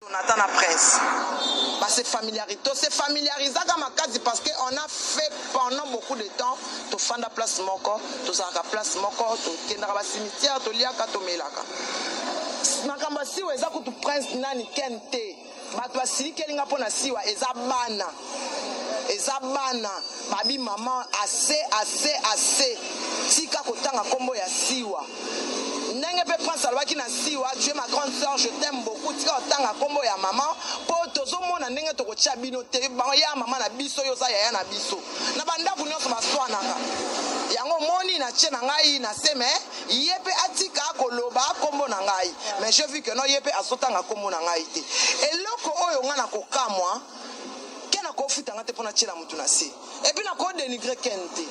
Jonathan na Prince ba se familiarise to se familiarisaka makasi parce que on a fait pendant beaucoup de temps tofanda place moko, tozalaka place moko, tokendaka ba cimetière, toliaka, tomelaka. Makambo ya siwa eza kutu Prince nani Ken te. Bato basilikeli nga mpo na siwa eza bana, eza bana babi maman ase ase ase tika kotanga kombo ya siwa. Ndenge pe Prince alobaki na Siwa, tu es ma grande sœur, je t'aime beaucoup, tika kotanga kombo ya maman po tozomona ndenge tokotia bino te, bango ya maman na biso, yo oza yaya na biso. Na ba ndaku nionso baswanaka. Yango omoni na tie na ngai na se mais ye pe atika koloba kombo na ngai. Mais j'ai vu que non, ye pe azotanga kombo na ngai te. Eloko oyo ngai nakokamwa, Ken akofuta ngai te po natiela mutu na se. Et puis nako denigrer Ken te.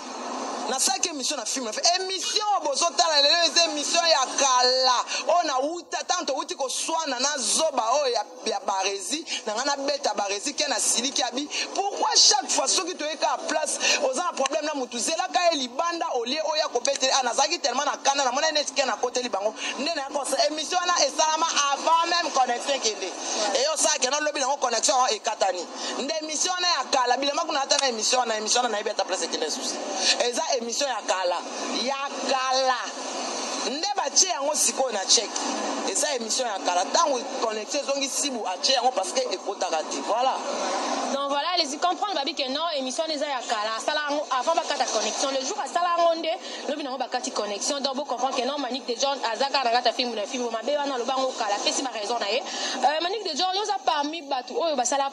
Nasalaki emission na film emission oyo bozotala lelo eza emission ya kala oyo nawuta ntango towuti koswana na zoba oyo ya, ya barezi na ngai nabeta barezi. Ken asiliki abi pourquoi chaque fois soki toye kaka place oza na problème na mutu zelaka ye libanda olie oyo akobeteli. Ah, nazalaki tellement na kanda, namonaki neti Ken akoteli bango nde naya kosa emission wana esalama avant même connexion ekende eyo osala kena lobi nango connexion yango ekatani. Nde emission wana ya kala bilamba kuna ata na emission wana, emission wana nayebi ata place ekende susi. Eza emission ya kala ya kala nde batie yango sikoyo na check. Eza emission ya kala ntango connexion ezongi sibu atie yango parce que ekotaka te. Voilà. Donc voilà, allez-y comprendre babi que non, émission eza ya kala, asala yango avant bakata connexion. Le jour asala yango nde lobi nango bakati connexion. Donc bo comprendre que non, Manick de John aza kaka na kati ya film na film mabe wana aloba yango kala, apesi ba raison na ye. Manick de John, yo oza parmi bato oyo basala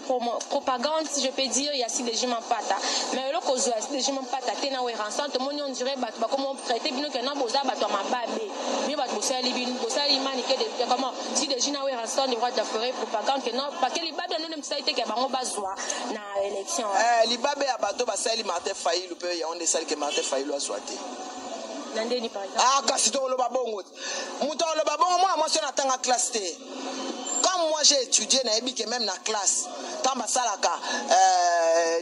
propagande, si je peux dire, ya CDG Mampata. Mais eloko ozwa ya CDG Mampata te na Werrason, tomoni on dirait bato bakoma traiter bino que non, boza bato ya mababe. Bino bato bosaleli bino, bosaleli Manick de, comment, CDG na Werrason, le roi de la forêt, propagande que non, parce que libabe ya none mosali te ke bango bazwa na élection. Libabe ya bato basaleli Martin Fayulu mpe yango nde esali ke Martin Fayulu azwa te. Na ndeni par exemple? Ah, kasi tokoloba bongo. Moto aloba bongo mwana mwasi oyo natanga classe te. Comme moi j'ai étudié, nayebi ke même na classe ntango basalaka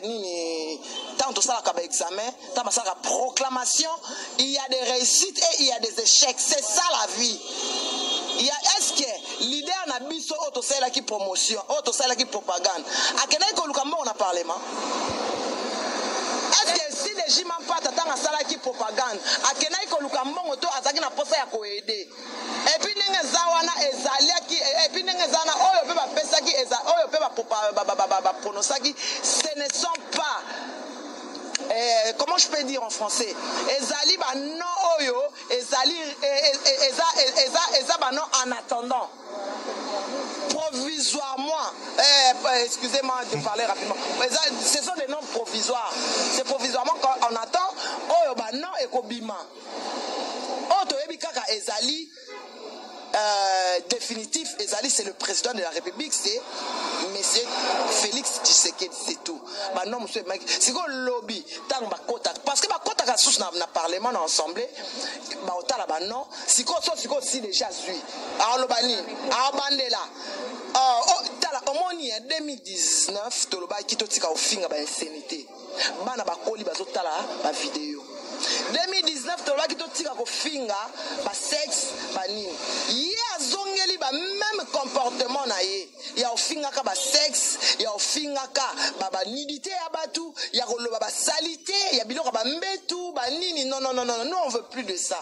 nini, ntango tosalaka ba examen, ntango basalaka proclamation, il y a des réussites et il y a des échecs. C'est ça la vie. Il y a, est-ce que leader na biso oyo tosalelaki promotion, oyo tosalelaki propagande, akendaki koluka mbongo na parlement? Est-ce que si de Jima Mpata ntango asalaki propagande akendaki koluka mbongo to azalaki na posa ya koaider? Et puis ndenge eza wana ezaliaki, et puis ndenge eza wana oyo pe bapesaki, eza oyo pe bapronosaki, ce ne sont pas, comment je peux dire en français, ezali ba nom oyo ezali, eza, eza, eza ba nom en attendant provisoirement. Excusez-moi de parler rapidement. Eza, ce sont des noms provisoires. C'est provisoirement quand on attend oyo ba nom ekobima. Oyo toyebi kaka ezali définitif, ezali c'est le président de la République, c'est monsieur Félix Tshisekedi, c'est tout. Ba nom mosusu ebimaki. Sikoyo lobi ntango bakotaka, parce que bakotaka susu na parlement, na assemblée, baotala ba nom. Sikoyo so sikoyo si déjà azwi, aloba nini? Abandela. Oh, tala omoni ya 2019 tolobaki totika kofinga ba insanité. Bana bakoli bazotala ba vidéo. 2019 tolobaki totika kofinga ba sexe ba nini. Ye azongeli ba même comportement na ye ya ofingaka ba sexe, ya ofingaka ba nudité ya batu, ya koloba ba salité, ya biloko ba mbetu, ba nini. Non, non, non, non, nous on veut plus de ça.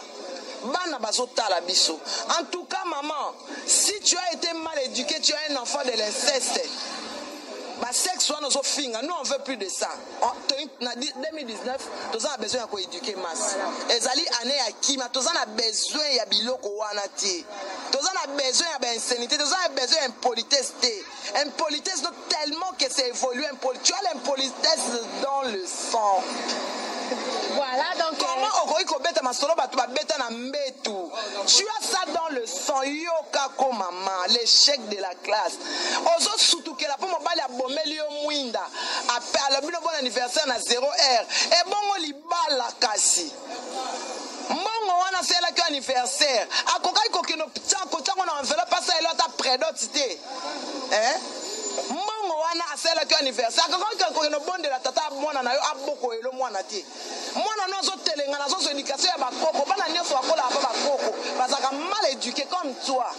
Bana bazotala biso. En tout cas maman, si tu as été mal éduqué, tu as un enfant de l'inceste. Ba sexe wana ozofinga, nous on veut plus de ça. Na 2019 toza na besoin ya koéduquer masse. Ezali année ya kima, toza na besoin ya biloko wana te. Toza na besoin ya ba insanité, toza na besoin ya impolitesse te. Impolitesse donc tellement que c'est évolué, tu as l'impolitesse dans le sang. Voilà, donc, comment okoki kobeta masolo bato babeta na mbetu? Tu as ça dans le sang. Yoka ko mama, l'échec de la classe. Ozo sutukela po mobali abomeli yo mwinda. Ape alobi no bon anniversaire na 0 heure. Ebongo libala kasi. Mbongo wana asalelaki yo anniversaire. Akokaki kokende kotia ngo na enveloppe, asalela ata prédot te. Hein? Mbongo wana asalelaki yo anniversaire. Akokaki kokende obondela tata mwana na yo aboko elo mwana te. Mwana no azotelenga na azozwa éducation ya bakoko. Bana nyonso bakolaka pa bakoko. Bazalaka mal éduqué comme toi.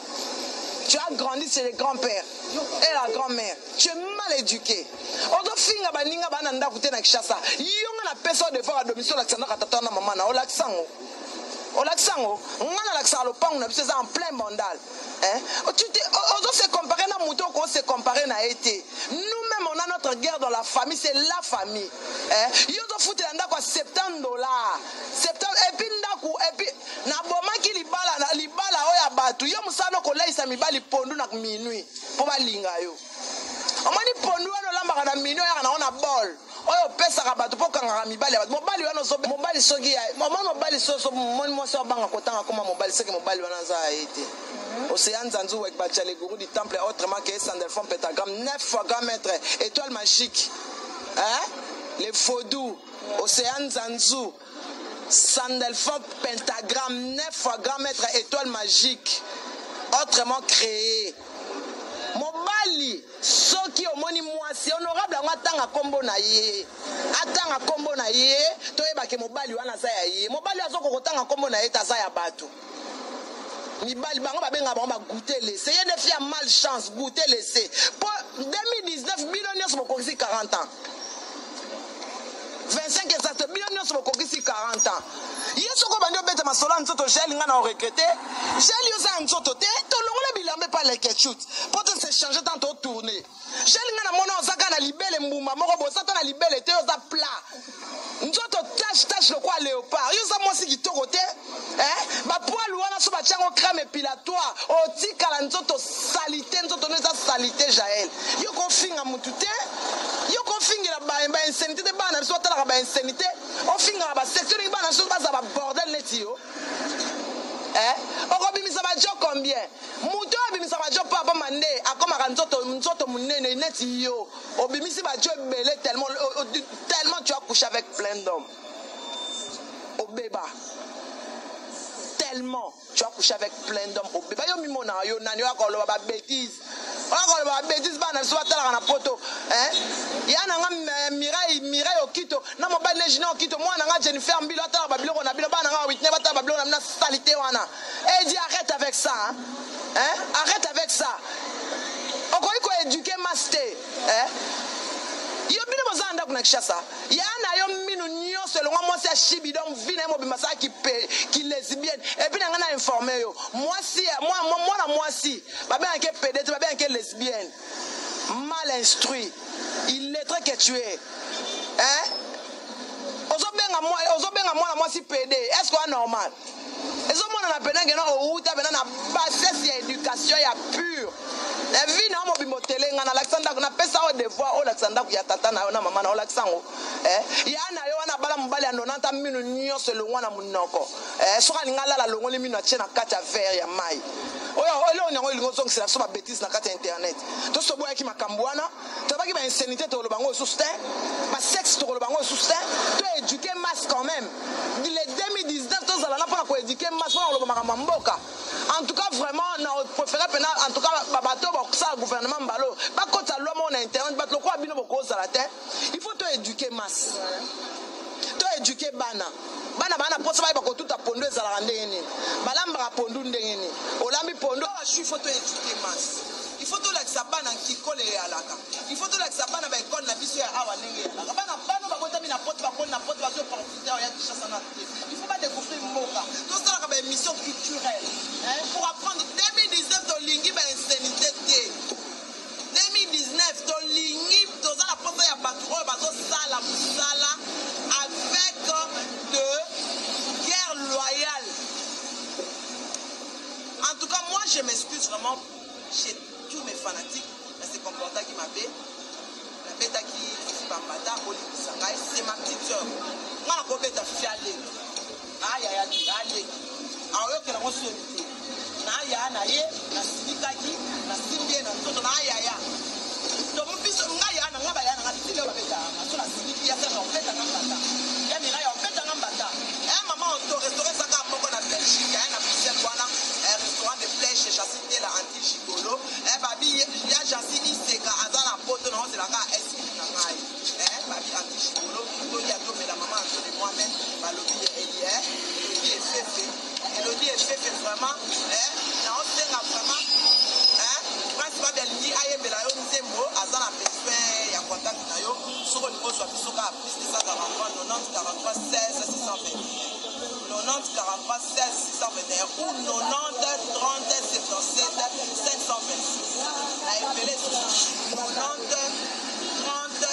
Tu as grandi chez les grands-pères. grand-mère. Tu es mal éduqué. Ozofinga baninga bana ndako te na Kinshasa. Yo nga napesa yo devoir ya domicile, olakisa ndako ya tata na mama na, olakisa yango. Olakisa yango. Nga nalakisaka lopango na biso, eza en plein Bandal. Hein? Ozo se comparer na moto oko se comparer na ye te. Nous-mêmes, on a notre guerre dans la famille, c'est la famille. Hein? Yo ozofutela ndako ya 70 $. 70 et puis ndako, et puis nabomaki libala na libala oyo ya bato. Yo mosala koleisa mibali pondu na minuit mpo balinga yo. Omoni pondu wana olambaka na minuit, oyaka nango na bol oyo opesaka bato mpo okangaka mibali ya bato. Mobali wana mobali soki omoni mobali soso, moni mwasi abanga kotanga koma mobali, soki mobali wana aza ya ye te. Océan Nzanzu Wek Bacha, le gourou du temple, autrement que Sandelfon Pentagramme, 9 fois grand maître, étoile magique, hein, le vaudou. Océan Nzanzu Sandelfon Pentagramme, 9 fois grand maître, étoile magique, autrement créé. Mobali soki omoni mwasi honorable yango, atanga nkombo na ye, atanga nkombo na ye, toyebake mobali wana aza ya ye. Mobali azokoka kotanga nkombo na ye te, aza ya bato. Mibali bango babengaka bango bagoûter laisser. Ye nde fille ya malchance, goûter laisser, mpo 2019 bino nyonso bokokisi 40 ans, 25 exact, bino nyonso bokokisi 40 ans. Ye soki obandi obeta masolo ya nzoto, gel nga na oregretter. Gel, yo oza ya nzoto te. Tolongola bilamba epa lekechut mpo to se change tant totourne. Gel, nga na mona oza kaka na libele mbumba moko, boza ta na libele te. Oza plat, nzoto tache tache lokola léopard. Yo oza mwasi kitoko te, eh? Bapoils wana so batiango crème épilatoire, otikala nzoto saleté, nzoto no eza saleté. Jael, yo kofinga mutu te, yo kofingela bainsanité te. Bana na biso batalaka bainsanité, ofingaka basexe. Olingi bana na biso baza babordel neti yo, eh? Okobimisa bajo combien? Moto oyo abimisa bajo papa mande akomaka nzoto, nzoto monene neti yo. Obimisi bajo ebele, tellement, tellement tu as couché avec plein d'hommes, obeba. Tellement tu as couché avec plein d'hommes, obeba. Yo mimonaka yo nani? Oyo akoloba babêtises, oyo akoloba babêtises, bana biso batalaka na poto. Ya nanga Mirai, Mirai Okito na mobali ne Junior Okito, mwana nanga Jennifer Mbilo atalaka babiloko na bino, bana nanga Witne batala babiloko na bino, saleté wana. Et dit arrête avec ça, hein? Hein? Arrête avec ça. Okoki koéduquer masse te, hein? Yo bino boza na ndako na Kinshasa, ya na yo minu nyonso elongwa. Mwasi ya shibi, donc vie na ye mobimba asalaki kilesbienne. Et puis na ngai na informe yo, mwasi, mwana mwasi babengaki pédé te, babengaki lesbienne. Mal instruit, illettré que tu es, hein? Ozobenga mwana mwasi pédé, est ce que oya normal? Ezomonana pena ngena outa pena na bassesse ya éducation ya pure na vie na yo mobimba. Otelenga, nalakisa ndako, napesa oyo devoir, olakisa ndako ya tata na yo na mama na, olakisa yango. Ya na yo wana bala mobali ya 90, minu nyonso elongwa na monoko. Soki alingi alala, alongoli minu, atie na kati ya verre ya mai. Oyo eloko yango elingi ozongisela biso babêtises na kati ya internet. Tosoboyaki makambo wana, tobaki bainsanité, tokoloba yango lisusu te. Basexe, tokoloba yango lisusu te. Toéduquer masse quand même. Le 2019 tozala na mpona koéduquer masse, mpona koloba makambo ya mboka. En tout cas, vraiment, na préféré mpena, en tout cas, bato bakosala gouvernement mbalo bakota loi moko na internet. Bato lokola bino bokozala te. Il faut toéduquer masse, toéduquer bana. Bana bana mposa bayeba kotuta pondu ezalaka ndenge nini, balambaka pondu ndenge nini, olambi pondu. Il faut toéduquer masse, il faut tolakisa bana nkikolo eyalaka, il faut tolakisa bana baekole na biso ya awa ndenge eyalaka. Bana bano babotami na poto, bakoli na poto, bazwi opportunité oya Kinshasa na te. Il faut badécouvrir mboka. Tosalaka baémission culturelle, hein, pour apprendre. 2019 tolingi bainsanité te. 2019 tolingi, toza na mposa ya bato oyo bazosala mosala avec de guerre loyale. En tout cas, moi, je m'excuse vraiment chez tous mes fanatiques na se comportaki mabe, nabetaki Fifi bambata. Olimbisa ngai, c'est ma petite sœur. Nga nakobeta Fifi, aleki ayaya te, aleki aoyokela ngo soni te. Naya na ye, nasilikaki, nasimbi ye na nzoto na ayaya. Donc biso, ngai ya na nga, baya na nga tili oyo babetaka so, nasiliki ya saka obetanga mbata ya Mirai, obetanga mbata. Mama oto restaurant ezaka moko na Belgique, na Bruxelles wana, restaurant de flèche Jansi Tela anti gigolo. Babi ya Jansi Iseka aza na poto na ozelaka esprit na ngai. Babi anti gigolo, tolia, tomela. Mama Anto de moi-même, balobi Elodi Efefe, Elodi Efefe, vraiment naosenga vraiment. Prince Babi alingi ayembela yo nzembo. Bozwa biso kaka plus 243 90 43 16 621. 90 43 16 621 ou 90 30 77 526. Na ebele lisusu 90 30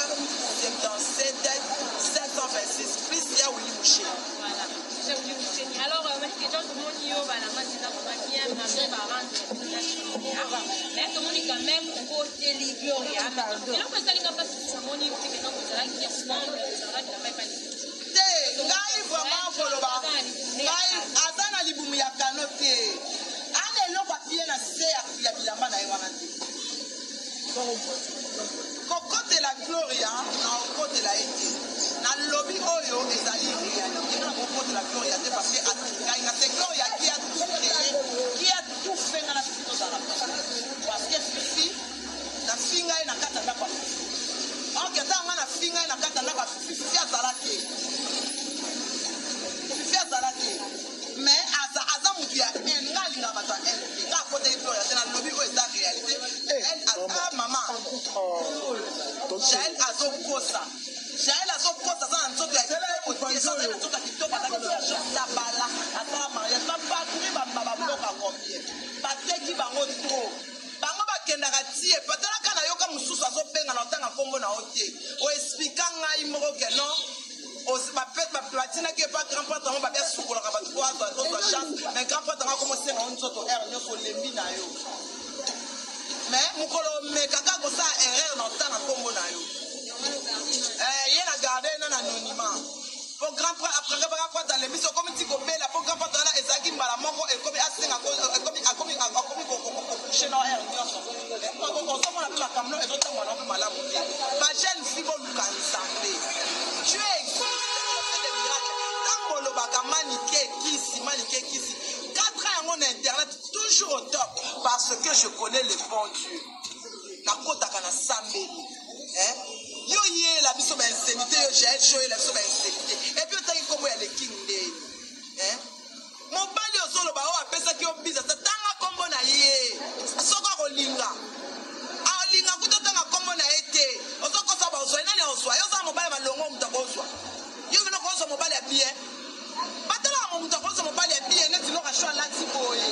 77 526 plus ya Willy Moucheni. Voilà. J'ai voulu vous tenir. Alors, Manike John, tout le monde y va, la masse est vraiment bien, malgré ba rendre mais tout le monde quand même okoteli Gloria. Eloko esalinga mpasi tomoni te que ntango ozalaki ensemble, ozalaki na mai pani. Te, ngai vraiment koloba, ngai aza na libumu ya kano te, ana eloko apie na se ya bilamba na ye wana te. Kokotela Gloria, na okotela ye te. Nalobi oyo ezali réalité. Nga nakokotela Gloria te parce que atingai nga. C'est Gloria qui a tout créé, qui a tout fait. Nga na Fifi tozala parce que Fifi nafinga ye na kati ya ndako ya Fifi. Ok, ntango nga nafinga ye na kati ya ndako ya Fifi, Fifi azala te, Fifi azala te, mais aza motu ya haine. Nga alingaka bato ya haine te. Nga akoteli Gloria te. Nalobi oyo eza réalité. Ah, mama Jael azokosa, Jael azokosa. Aza na nzoto ya kitoko te. Aza na nzoto ya kitoko, azalaki na chance, abala, asala mariage. Bapaturi bamboka combien bateki bango trop, bango bakendaka tie patalaka. Nayoka mosusu azobenga na otanga nkombo na yo te. Oexplika ngai moko ke non, batinaki epa grand prêtre yango, babi asukolaka bato po ozwa chance. Mais grand prêtre yango akomosenga yo nzoto heure nyonso, olembi na yo. Mais mokolo omeka kaka kosala erreur na otanga nkombo na yo, ye na garde na na anonymat. Po grand prêtre, après grand prêtre alembisi, okomi ti kobela. Po grand prêtre wana ezalaki mbala moko, ekomi asenga, akomi kokoucher na heure nyonso. Ozomona mpe makambo no ezotambola na mpe malamu te. Bajeune fille, boluka Nzambe. Dieu existe, fait des miracles. Ntango olobaka Manike kisi, Manike kisi, 4 ans yango na internet, toujours au top, parce que je connais le bon Dieu. Nakotaka na sambeli. Yo yela biso bainsénité, yo Jael Show, oyela biso bainsénité. Et puis otangi nkombo ya Leking ndeni. Mobali ozoloba oyo apesaki yo biza, tanga nkombo na ye. Soki akolinga, alinga kuta, otanga nkombo na ye te. Ozokosa, bazwa ye nani? Ozwa ye, ozala mobali malongo, moto akozwa yo bino kozwa mobali ya bien. Batalaka moto akozwa mobali ya bien neti loka sho alati boye,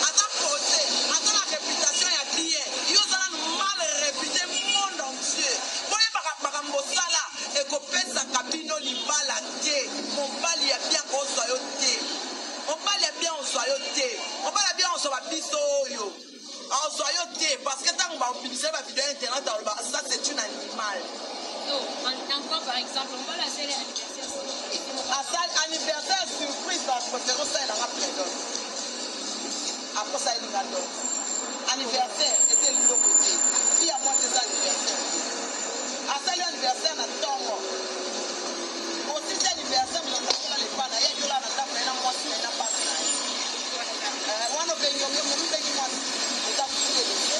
aza posé, aza na réputation ya bien. Yo oza nanu mal réputé monde entier. Boyebaka makambo osala ekopesaka bino libala te. Mobali ya bien kozwa yo te, mobali ya bien ozwa yo te, mobali ya bien ozwa babiso oyo azwa yo te, parce que ntango bapublicité bavideo ya internet, aloba ça, c'est une animal. Encore par exemple, mobali asali anniversaire. Asali anniversaire surprise, bapréféré osalelanga prédot, après osayelinga donc anniversaire eza eloko te. Fi ya mwasi eza anniversaire te. Asali anniversaire na ntongo, osisi anniversaire, moto lepa na ye, yola na ndako na ye na mwasi na ye na basi na ye wana. Obengi, omibengi mwasi, eza kutelese,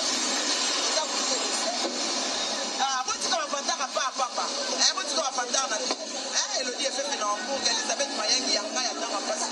eza kutelese. Botika bavantaka pa papa, botika bavantaka na Elodie Efefe na Hambourg, Elizabeth Mayangi ya ngai ya ntango mpasi.